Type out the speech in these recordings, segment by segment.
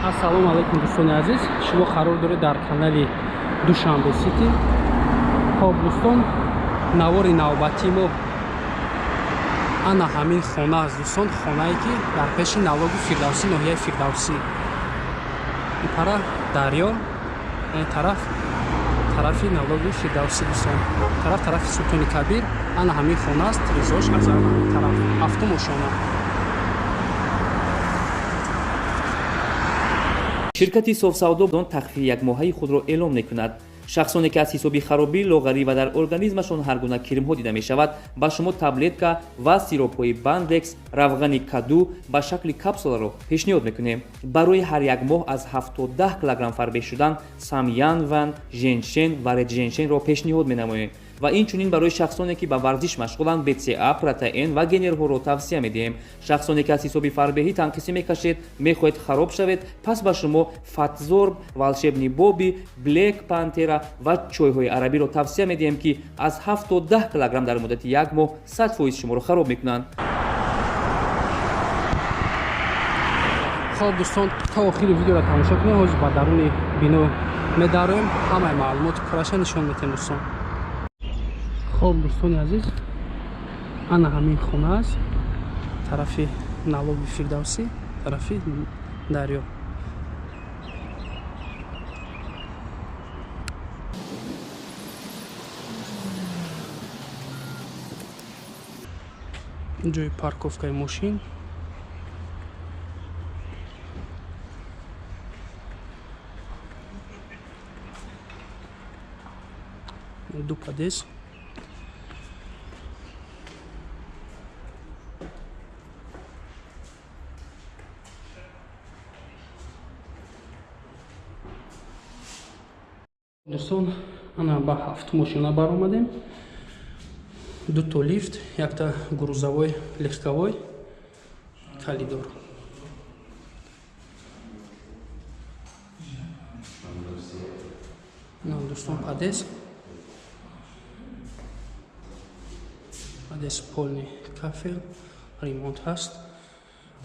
Ассалому алайкум дӯстони азиз, шумо қарор доред дар канали Душанбе Сити. Хоб дӯстон, навори навбатии мо ана ҳамин хона аст дӯстон, хонае ки дар пеши налоги Фирдавсӣ, ноҳияи Фирдавсӣ. Ин пара дарё, ин тараф тарафи налоги Фирдавсӣ дӯстон, тараф тарафи Султони Кабир. Ана ҳамин хона аст, тризош аз ана ҳамин тараф, ҳафтум ошона. Ширкати Софсавдо он тахфифи якмоҳаи худро эълон мекунад. Шахсоне ки аз ҳисоби харобӣ, лоғарӣ ва дар организмашон ҳар гуна кирмҳо дида мешавад, ба шумо таблетка ва сиропҳои Бандекс, равғани каду ба шакли капсуларо пешниҳод мекунем. Барои ҳар як моҳ аз 7 то 10 килограмм фарбеҳ шудан Самянван, Женшен ва Редженшенро пешниҳод менамоем ва инчунин барои шахсоне ки ба варзиш машғуланд, БЦА, протеин ва генерҳоро тавсия медиҳем. Шахсоне ки аз ҳисоби фарбеҳӣ танқисӣ мекашед, мехоҳед хароб шавед, пас ба шумо Фатзорб, Волшебный Боби, Блек Пантера ва чойҳои арабиро тавсия медиҳем, ки аз 7 то 10 килограмм дар муддати як моҳ 100% шуморо хароб мекунанд. Хоб дӯстон, то охири видеоро тамошо кунед. Ҳозир ба даруни бино медароем, ҳамаи маълумоти пурраша нишон медиҳем дӯстон. Хоб дӯстони азиз, ана ҳамин хона аст, тарафи налоги Фирдавсӣ, тарафи дарё. Ҷои парковкаи мошин. Ду подъезд. Дӯстон, ана ба ҳафтум ошёна баромадем. Дуто лифт, якта грузовой, легковой, коридор. Дӯстон, подъезд, подъезд полный кафел, ремонт ҳаст.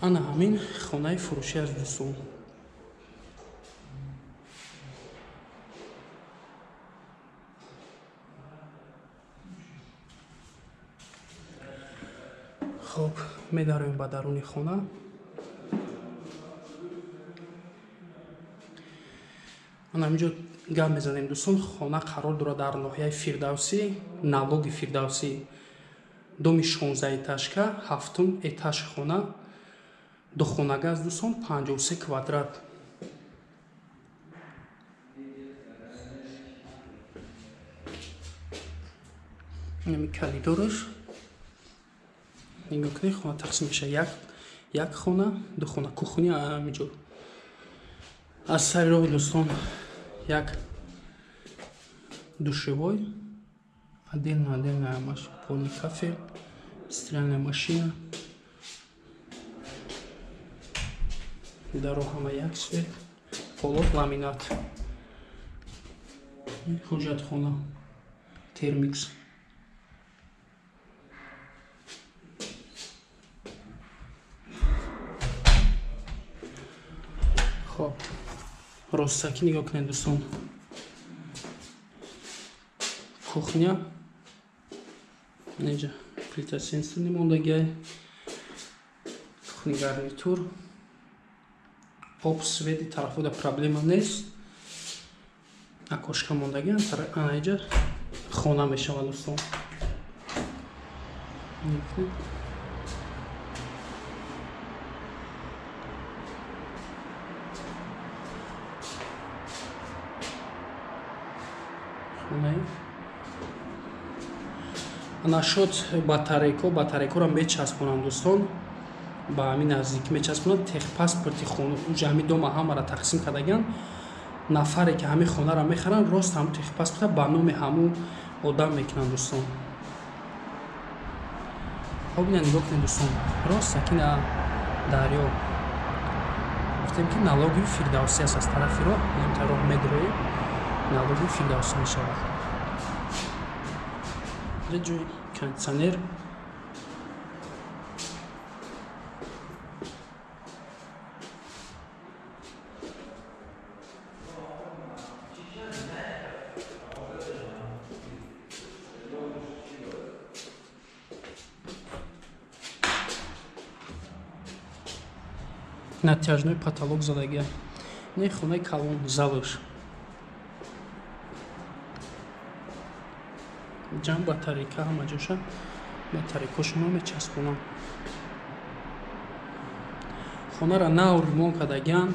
Ана ҳамин хонаи фурӯшӣ аст дӯстон. Хоб, медароем ба даруни хона. Ана ҳаминҷо гап мезанем дӯстон. Хона қарор дорад дар ноҳияи Фирдавсӣ, налоги Фирдавсӣ, доми 16 этажка, ҳафтум этаж хона, духонага аст дӯстон, 53 квадрат. Инами коридораш. Нигоҳ кунед, хона тақсим мешавад як хона, ду хона, кухня ҳаминҷо. Аз сари роҳ дӯстон як душевой, отдельно, отдельно ҳамаш полный кафель, стиральная машина. Даро ҳама як цвет, полот ламинат. Ҳуҷҷатхона, термикс. Хоб, ростакӣ нигоҳ кунед дӯстон. Кухня, инҷа плита сенсорный мондагиай, кухни гарнитур, об, свети тарафода проблема нест. Окошка мондагиам, ана инҷа хона мешавад дӯстон. Нашуд батарейко, батарейкоро мечаспонанд дӯстон, ба ҳамин наздикӣ мечаспонанд. Техпаспорти хона уҷа ҳамин дома ҳамаро тақсим кардагианд. Нафаре ки ҳамин хонаро мехаранд, рост ҳамун техпаспорта ба номи ҳамун одам мекунанд дӯстон. Хоб, ина нигоҳ кунед дӯстон, рост сакина дарё. Гуфтем ки налоги Фирдавсӣ аст, аз тарафи роҳ, ин роҳ медроем, налоги Фирдавсӣ мешавад. Ҷои кондитсионер. Натяжной потолок задагия. Не хонаи калон, залш. Ҷам батарейка ҳама ҷоша батарейкошонро мечаспонам. Хонара нав ремонт кардагиан.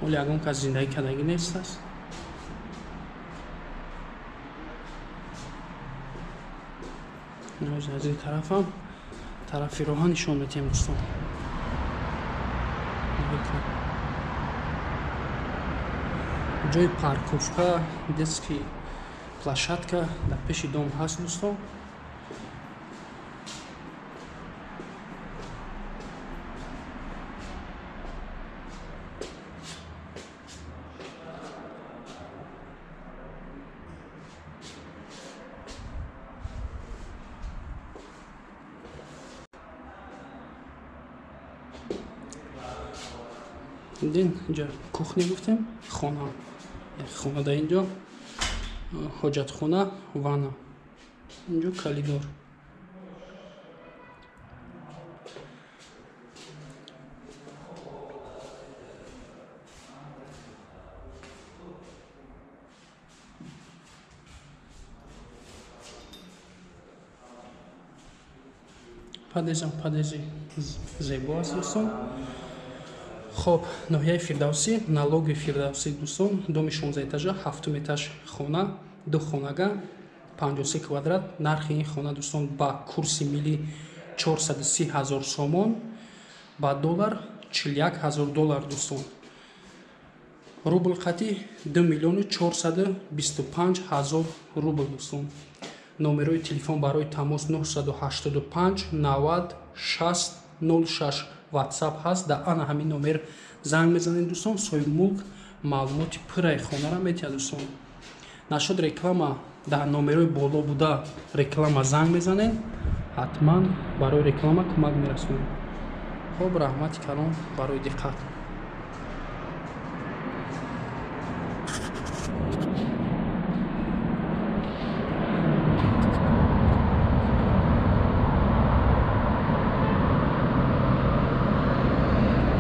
Ҳоло ягон кас зиндагӣ кардагӣ нест аст. Аз ин тарафам тарафи роҳа нишон медиҳем дӯстон. Ҷои парковка, детский площадка дар пеши дом ҳаст дӯстон. Дин инҷа кухня гуфтем, хона. Хона дар инҷо, ҳоҷатхона, ванна. Инҷо коридор. Подъездам подъезди зебо аст дӯстон. Хоб, ноҳияи Фирдавсӣ, налоги Фирдавсӣ дӯстон, доми 16 этажа, 7 этаж хона, ду хонага, 53 квадрат. Нархи ин хона дӯстон ба курси миллӣ 430 000 сомон, ба доллар 41 000 доллар дӯстон. Рубл қатӣ 2 425 000 рубл дӯстон. Номерои телефон барои тамос 985 90 60 06 WhatsApp ҳаст. Дар ана ҳамин номер занг мезанед дӯстон, соҳибмулк маълумоти пурраи хонара метиҳад дӯстон. Нашуд реклама дар номерои боло буда реклама занг мезанед, ҳатман барои реклама кӯмак мерасонем. Хоб, раҳмати калон барои диққат.